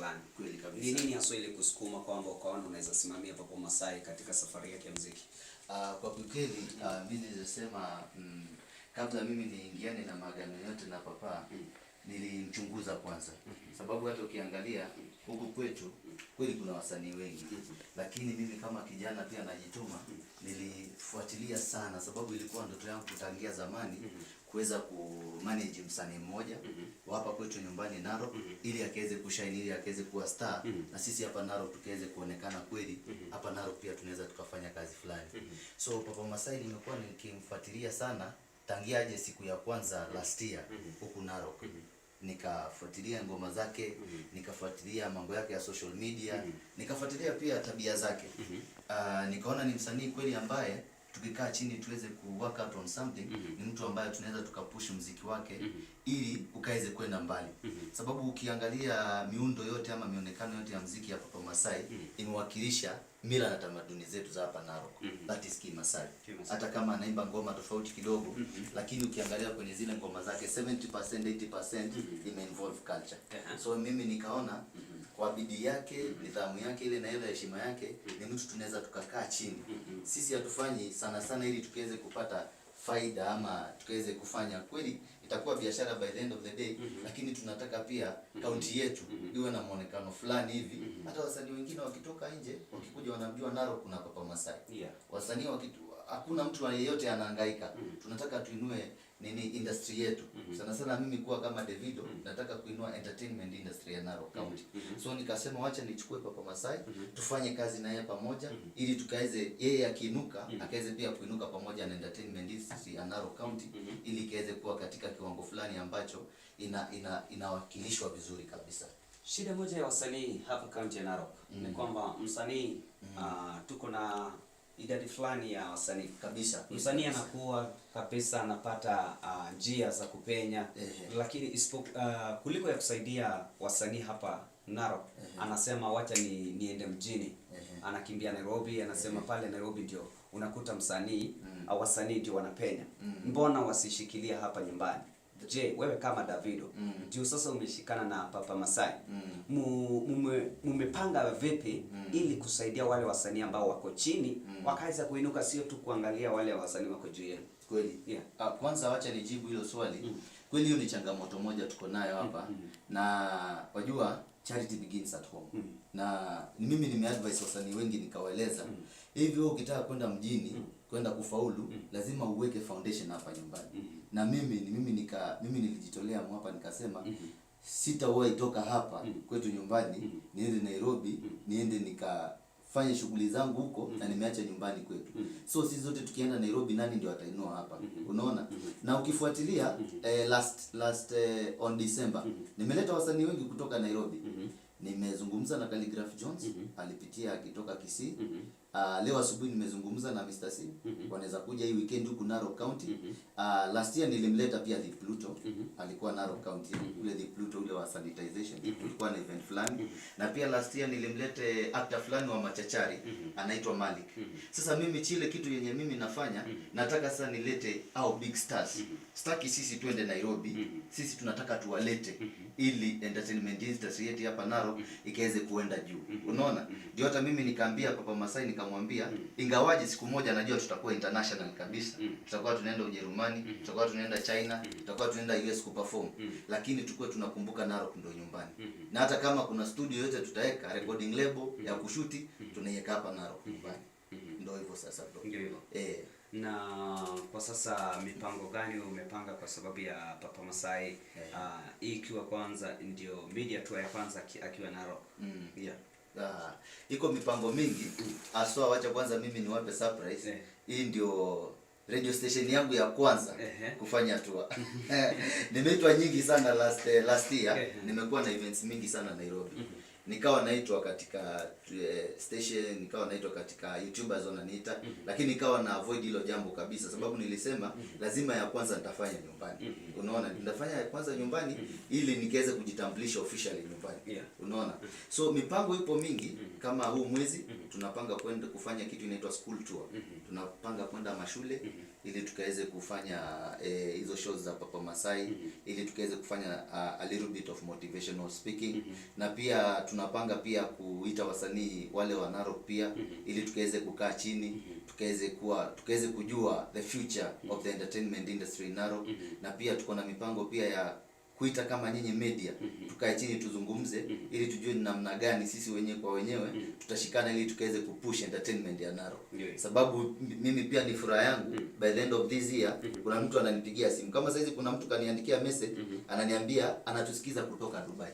fulani. Kweli Ni kabisa. nini haswa ili kusukuma kwamba ukaona unaweza simamia Papa Masai katika safari yake ya muziki? Kwa kweli, mi nilizosema, kabla mimi niingiane na maagano yote na Papa, nilimchunguza kwanza, sababu hata ukiangalia huku kwetu kweli kuna wasanii wengi, lakini mimi kama kijana pia najituma, nilifuatilia sana, sababu ilikuwa ndoto yangu kutangia zamani kuweza kumanage msanii mmoja wa hapa kwetu nyumbani Narok, ili akaweze kushine, ili akaweze kuwa star, na sisi hapa Narok tukaweze kuonekana kweli hapa Narok pia tunaweza tukafanya kazi fulani. So Papa Masai nimekuwa nikimfuatilia sana tangia aje siku ya kwanza last year huku Narok. Nikafuatilia ngoma zake, nikafuatilia mambo yake ya social media, nikafuatilia pia tabia zake. Nikaona ni msanii kweli ambaye tukikaa chini tuweze ku work out on something, ni mtu ambaye tunaweza tukapush mziki wake ili ukaweze kwenda mbali, sababu ukiangalia miundo yote ama mionekano yote ya mziki ya Papa Masai imewakilisha mila na tamaduni zetu za hapa Narok, that is Kimasai. Kimasai. Hata kama anaimba ngoma tofauti kidogo, lakini ukiangalia kwenye zile ngoma zake 70%, 80% ime involve culture. So mimi nikaona kwa bidii yake, nidhamu yake ile na ile heshima yake, ni mtu tunaweza tukakaa chini. Sisi hatufanyi sana sana ili tukiweze kupata faida ama tukaweze kufanya kweli itakuwa biashara by the end of the day, lakini tunataka pia kaunti yetu iwe na muonekano fulani hivi, hata wasanii wengine wakitoka nje wakikuja wanamjua Narok kuna Papa Masai. Wasanii wakitu, hakuna mtu yeyote anahangaika. Tunataka tuinue nini, industry yetu. Sana sana mimi kuwa kama Davido, nataka kuinua entertainment industry ya Narok County. So nikasema wacha nichukue Papa Masai, tufanye kazi na yeye pamoja, ili tukaweze yeye akiinuka akaweze pia kuinuka pamoja na entertainment industry ya Narok County, ili ikaweze kuwa katika kiwango fulani ambacho ina inawakilishwa vizuri kabisa. Shida moja ya wasanii hapa kaunti ya Narok ni kwamba msanii, tuko na idadi fulani ya wasanii. Msanii anakuwa kabisa anapata njia za kupenya, lakini kuliko ya kusaidia wasanii hapa Narok, anasema wacha niende mjini. Anakimbia Nairobi, anasema pale Nairobi ndio unakuta msanii au wasanii ndio wanapenya. Mbona wasishikilia hapa nyumbani? Je, wewe kama Davido, juu sasa umeshikana na Papa Masai, mumepanga vipi ili kusaidia wale wasanii ambao wako chini wakaweza kuinuka, sio tu kuangalia wale wasanii wako juu yenu? Kweli. Ah, kwanza wacha nijibu hilo swali. Kweli hiyo ni changamoto moja tuko nayo hapa, na wajua charity begins at home. Na mimi nimeadvise wasanii wengi, nikawaeleza hivi, wewe ukitaka kwenda mjini kwenda kufaulu, lazima uweke foundation hapa nyumbani. Na mimi ni mimi nika mimi nilijitolea hapa, nikasema sitawahi toka hapa kwetu nyumbani niende Nairobi, niende nikafanye shughuli zangu huko na nimeacha nyumbani kwetu. So sisi zote tukienda Nairobi, nani ndio atainua hapa? Unaona? Na ukifuatilia, last last on December nimeleta wasanii wengi kutoka Nairobi. Nimezungumza na Khaligraph Jones, alipitia akitoka Kisii. Leo asubuhi nimezungumza na Mr. C. Wanaweza kuja hii weekend huku Narok County. Last year nilimleta pia The Pluto. Alikuwa Narok County. Ule The Pluto ule wa sanitization. Tulikuwa na event fulani. Na pia last year nilimlete actor fulani wa Machachari, anaitwa Malik. Sasa mimi chile kitu yenye mimi nafanya, nataka sasa nilete au big stars. Sitaki sisi twende Nairobi. Sisi tunataka tuwalete ili entertainment industry yetu hapa Narok ikaweze kuenda juu. Unaona? Ndio hata mimi nikaambia Papa Masai, nikamwambia ingawaje siku moja najua tutakuwa international kabisa. Tutakuwa tunaenda Ujerumani, tutakuwa tunaenda China, tutakuwa tunaenda US kuperform. Lakini tukuwe tunakumbuka Narok ndio nyumbani. Na hata kama kuna studio yote tutaweka recording label ya kushuti, tunaiweka hapa Narok nyumbani. Ndio hivyo sasa, bro. Ndio hivyo. Eh. Na kwa sasa mipango gani umepanga kwa sababu ya Papa Masai, hii ikiwa kwanza ndio media tour ya kwanza akiwa Narok? Yeah. Ah, iko mipango mingi haswa, wacha kwanza mimi niwape surprise. Hii ndio radio station yangu ya kwanza kufanya tour. Nimeitwa nyingi sana last year. Nimekuwa na events mingi sana Nairobi. Nikawa naitwa katika station, nikawa naitwa katika YouTubers wananiita, lakini nikawa na avoid hilo jambo kabisa, sababu nilisema lazima ya kwanza nitafanya nyumbani. Unaona, nitafanya ya kwanza nyumbani ili nikiweze kujitambulisha officially nyumbani. Unaona, so mipango ipo mingi. Kama huu mwezi tunapanga kwenda kufanya kitu inaitwa school tour. Tunapanga kwenda mashule ili tukaweze kufanya hizo shows za Papa Masai, ili tukaweze kufanya a little bit of motivational speaking, na pia tunapanga pia kuita wasanii wale wa Narok pia ili tukaweze kukaa chini, tukaweze kujua the future of the entertainment industry in Narok. Na pia tuko na mipango pia ya kuita kama nyinyi media, tukae chini tuzungumze ili tujue ni namna gani sisi wenyewe kwa wenyewe tutashikana ili tukaweze kupush entertainment ya Narok, sababu mimi pia ni furaha yangu by the end of this year kuna mtu ananipigia simu. Kama saizi kuna mtu kaniandikia message, ananiambia anatusikiza kutoka Dubai.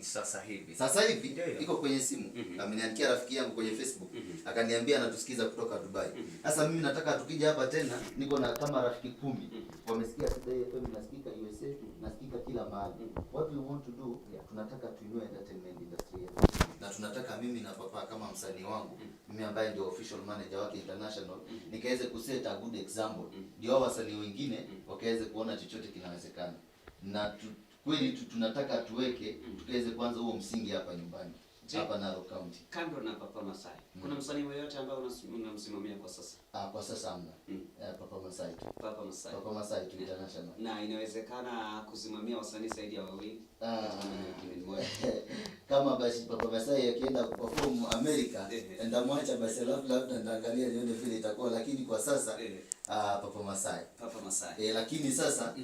Sasa hivi. Sasa hivi Ndio. iko kwenye simu, ameniandikia rafiki yangu kwenye Facebook, akaniambia anatusikiza kutoka Dubai. Sasa mimi nataka tukija hapa tena, niko na kama rafiki 10 wamesikia Today FM nasikika USA, nasikika kila mahali. What we want to do, tunataka tuinue entertainment industry yetu, na tunataka mimi na Papa kama msanii wangu, mimi ambaye ndio official manager wake international, nikaweze kuset a good example, ndio hao wasanii wengine wakaweze kuona chochote kinawezekana. Na kweli tunataka tuweke, tukaweze kwanza huo msingi hapa nyumbani, Je, hapa Narok County. kando na Papa Masai, kuna msanii yeyote ambaye unamsimamia kwa sasa? Ah, kwa sasa hamna. Eh, Papa Masai tu. Papa Masai. Papa Masai tu international. Na inawezekana kusimamia wasanii zaidi ya wawili Ah. katika kipindi moja? Kama basi Papa Masai akienda kuperform America, ndamwacha basi, alafu labda nitaangalia nione vile itakuwa, lakini kwa sasa ah, Papa Masai. Papa Masai. Lakini sasa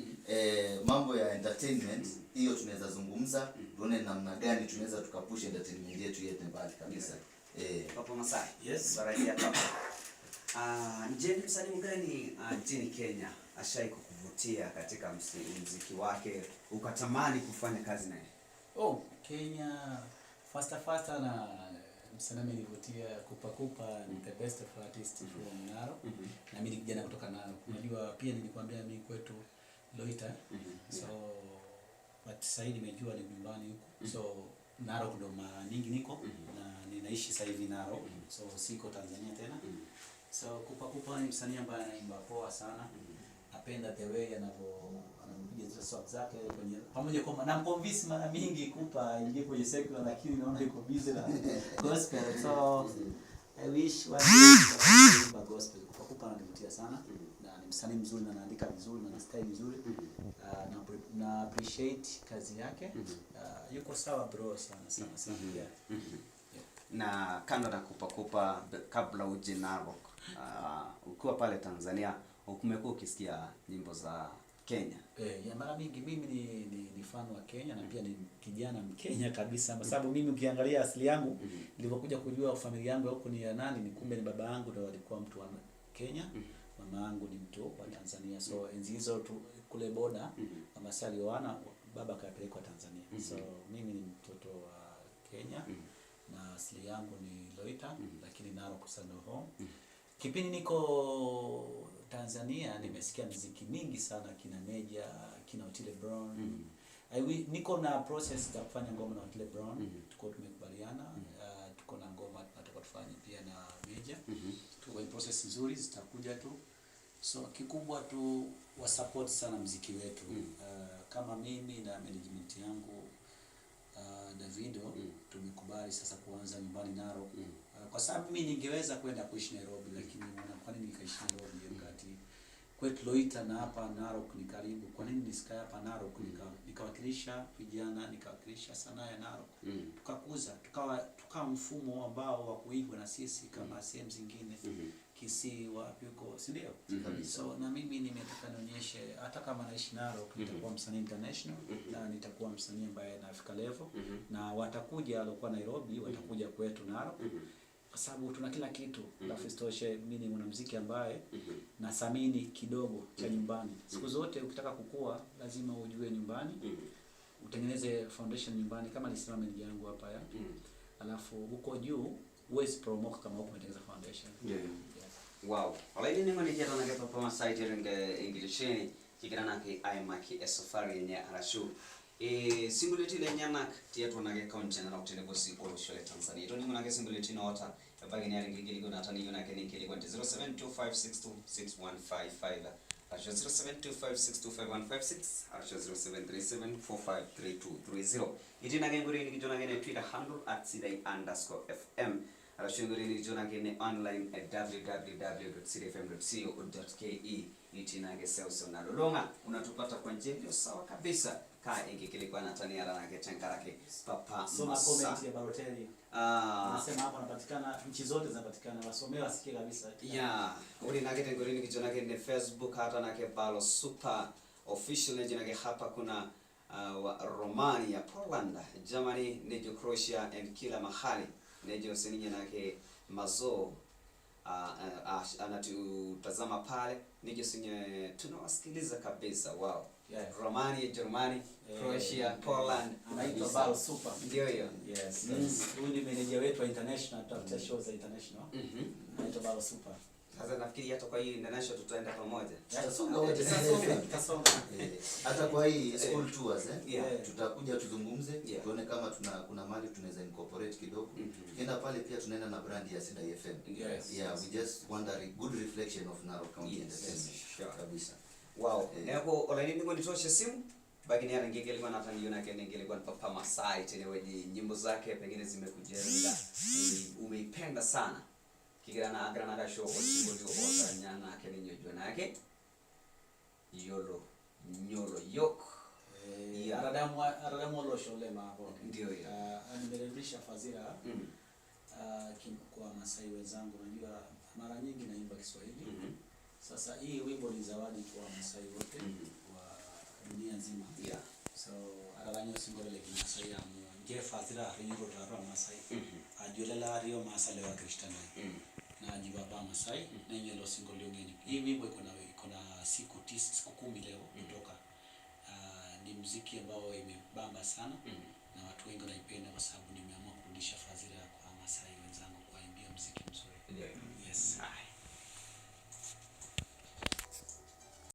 mambo ya entertainment hiyo tunaweza zungumza, tuone namna gani tunaweza tukapush entertainment yetu iende mbali kabisa. Papa Masai. Yes. Barajia Papa. Ah, je, ni msanii gani nchini Kenya ashai kukuvutia katika mziki wake ukatamani kufanya kazi naye? Oh, Kenya faster faster na msanii amenivutia Kupa Kupa, ni the best of artist from Narok. Na mimi ni kijana kutoka Narok. Unajua pia nilikwambia mimi kwetu Loita. So but sasa hivi nimejua ni nyumbani huku. So Narok ndo mara nyingi niko na ninaishi sasa hivi Narok. So siko Tanzania tena. So Kupa Kupa ni msanii ambaye anaimba poa sana. Napenda the way anavyopiga zile swag zake kwenye pamoja kwa na mconvince mara mingi Kupa aingie kwenye secular, lakini naona yuko busy na gospel. So I wish one day kuimba gospel. Kupa Kupa ananivutia sana na ni msanii mzuri na anaandika vizuri na ana style vizuri. Na appreciate kazi yake. Yuko sawa bro, sana sana sana. Yeah. Na kando na Kupa Kupa, kabla uje Narok, ukiwa pale Tanzania umekuwa ukisikia nyimbo za Kenya? Ya mara mingi mimi ni fan wa Kenya na pia ni kijana Mkenya kabisa, kwa sababu mimi ukiangalia asili yangu, nilivyokuja kujua familia yangu huko ni ya nani, ni kumbe ni baba yangu ndo alikuwa mtu wa Kenya, mama yangu ni mtu wa Tanzania. So enzi hizo tu kule boda Wamasai alioana, baba akapelekwa Tanzania. So mimi ni mtoto wa Kenya na asili yangu ni Loita, lakini Narok sasa ndo home. Kipindi niko Tanzania nimesikia mziki mingi sana, kina Meja, kina Otile Brown. Niko na process za kufanya ngoma na Otile Brown. Tuko tumekubaliana, tuko na ngoma tunataka tufanye pia na Meja. Tuko kwenye process nzuri, zitakuja tu. So kikubwa tu wa support sana mziki wetu. Kama mimi na management yangu Davido tumekubali sasa kuanza nyumbani Narok. Kwa sababu mimi ningeweza kwenda kuishi Nairobi, lakini naona kwa nini nikaishi Nairobi wakati kwetu Loita na hapa Narok ni karibu. Kwa nini nisikae hapa Narok nikawakilisha vijana, nikawakilisha sanaa ya Narok, tukakuza, tukawa mfumo ambao wa kuigwa na sisi kama sehemu zingine, Kisii, wapi huko, si ndio? So na mimi nimetaka nionyeshe hata kama naishi Narok nitakuwa msanii international na nitakuwa msanii ambaye nafika level, na watakuja waliokuwa Nairobi watakuja kwetu Narok kwa sababu tuna kila kitu. Alafu isitoshe mimi ni mwanamuziki ambaye nathamini kidogo cha nyumbani. Siku zote ukitaka kukua lazima ujue nyumbani, utengeneze foundation nyumbani kama nilisema meneja yangu hapa ya. Alafu huko juu huwezi promote kama huko umetengeneza foundation. Yes. Wow. Olainining'oni kiatonake Papa Masai tiatua enkitesheni kigira naake aimaki esafari enye arashu Sinkolioitin lenyenak tiatua naake kaunti e Narok tenebo sii olosho le Tanzania. Itoning'o naake sinkolioitin oota ebaiki niata enkikilikuanata niyieu naake ninkilikuan te 0725626155 arashu 0725625156 arashu 0737453230. Itii naake enkoitoi nikijo naake ene Twitter handle @sidai_fm arashu enkoitoi nikijo naake ene online at www.sidaifm.co.ke. Itii naake seuseu nalulung'a unatupata kwa njia iliyo sawa kabisa kaa enkikilikuanata niata naake tenkaraki Papa Soma Masa. comment ya Balotelli. Anasema hapa anapatikana nchi zote zinapatikana, wasomee wasikie kabisa. Yeah, ore naake tenkoitoi nikijo naake ne Facebook hata nake Balo Super Official nejo nake hapa kuna wa Romania, Poland, Germany, nejo Croatia and kila mahali nejo sininye nake Mazo anatutazama pale nejo sinye tunawasikiliza kabisa. Wow. Yeah. Romania, Germany, Croatia, Poland. Anaitwa Kabisa. Balo Super. Ndio hiyo. Yes. Yes. Huyu ni meneja wetu wa international, tutafuta show za international. Anaitwa Balo Super. Sasa nafikiri hata kwa hii international tutaenda pamoja. Tutasonga wote. Tutasonga, tutasonga. Hata kwa hii school tours Yeah. tutakuja tuzungumze, Yeah. tuone kama tuna kuna mahali tunaweza incorporate kidogo. Tukienda pale pia tunaenda na brand ya Sidai FM. Yes. Yeah, we just want a good reflection of Narok County Yes. Entertainment. Sure. Kabisa. Wow. Neeku olainining'oni toosho esimu baki niata nkikilikuanata niyieu nake ninkilikuan Papa Masai tenewueji nyimbo zake pengine zimekujenga, umeipenda sana kigira na agira nake aisho osinkolio otaranya nake ninye ojo nake yiolo nyolo yok. Yeah. Aradamu olosho le hapo. Ndio hiyo. Nimerudisha fadhila kwa Masai wenzangu. Unajua mara nyingi naimba Kiswahili. Sasa hii wimbo ni zawadi kwa Masai wote wa dunia nzima. So araranyo singolele kimasai amu nje fadhila rinyoro raro Masai. Ajolela rio Masai wa Kristana. Na ajibaba Masai na nyelo singolio ngeni. Hii wimbo iko na siku 9, siku 10 leo kutoka. Ni muziki ambao imebamba sana na watu wengi wanaipenda kwa sababu nimeamua kurudisha fadhila kwa Masai wenzangu kuwaimbia muziki mzuri. Ndio. Yes. Haya.